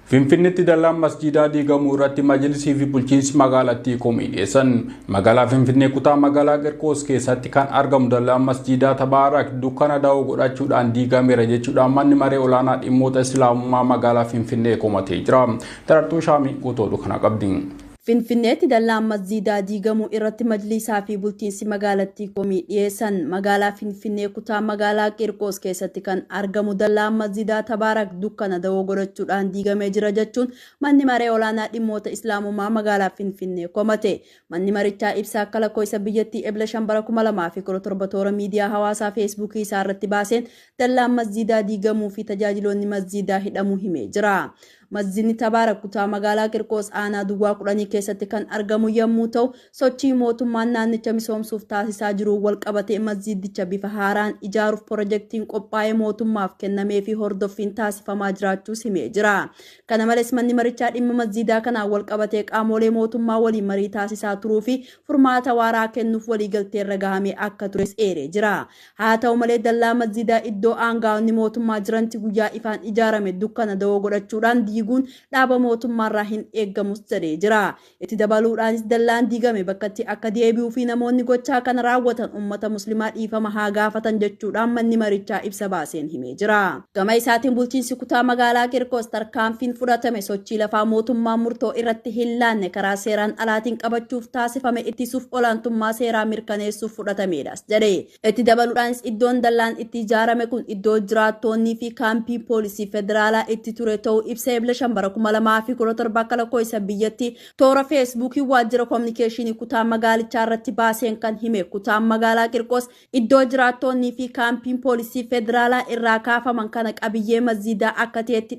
Finfinneetti dallaan masjiidaa diigamuu irratti majlisii fi bulchiinsi magaalattii komii dhiyeessan. Magaalaa Finfinnee kutaa magaalaa Qirqoos keessatti kan argamu dallaan masjiidaa Tabaarak dukkana da'oo godhachuudhaan diigameera jechuudhaan manni maree olaanaa dhimmoota Islaamummaa magaalaa Finfinnee komatee jira. Darartuu Shaamii guutuu kana qabdi. Finfinneetti dallaan masjiidaa diigamuu irratti majlisaa fi bulchiinsi magaalattii komii dhiyeessan. Magaalaa Finfinnee kutaa magaalaa Qirqoos keessatti kan argamu dallaan masjiidaa Tabaarak dukkana da'oo godhachuudhaan diigamee jira jechuun manni maree olaanaa dhimmoota Islaamummaa magaalaa Finfinnee komate. Manni marichaa ibsa akka lakkoofsa biyyattii Ebla 5 bara 2017 toora miidiyaa hawaasaa Feesbuukii isaa irratti baaseen dallaan masjiidaa diigamuu fi tajaajiloonni masjiidaa hidhamuu himee jira. Masjiidni Tabaarak kutaa magaalaa Qirqoos aanaa Duwwaa 10 keessatti kan argamu yommuu ta'u, sochii mootummaan naannicha misoomsuuf taasisaa jiruun wal qabatee masjiidicha bifa haaraan ijaaruuf pirojektiin qophaa'ee mootummaaf kennamee fi hordoffiin taasifamaa jiraachuus himee jira. Kana malees manni marichaa dhimma masjiidaa kanaan wal qabatee qaamolee mootummaa waliin marii taasisaa turuu fi furmaata waaraa kennuuf waliigalteerra gahamee akka tures eeree jira. Haa ta'u malee dallaa masjiidaa iddoo aangaa'onni mootummaa jiranti guyyaa ifaan ijaarame dukkana da'oo godhachuudhaan diiguun dhaaba mootummaarraa hin eeggamus jedhee jira. Itti dabaluudhaanis dallaan diigame bakkatti akka deebi'uu fi namoonni gochaa kana raawwatan uummata muslimaa dhiifama haa gaafatan jechuudhaan manni marichaa ibsa baaseen himee jira. Gama isaatiin bulchiinsi kutaa magaalaa Qirqoos tarkaanfiin fudhatame sochii lafaa mootummaan murtoo irratti hin laanne karaa seeraan alaatiin qabachuuf taasifame ittisuuf olaantummaa seeraa mirkaneessuuf fudhatamedhas jedhe. Itti dabaluudhaanis iddoon dallaan itti ijaarame kun iddoo jiraattoonnii fi kaampii poolisii federaalaa itti ture ta'uu ibsa Ebla 5 bara 2017 akka lakkoofsa biyyatti toora Feesbuukii waajjira koominikeeshinii kutaa magaalichaa irratti baaseen kan hime kutaan magaalaa Qirqoos iddoo jiraattoonnii fi kaampiin poolisii federaalaa irraa kaafaman kana qabiyyee masjiidaa akka ta'etti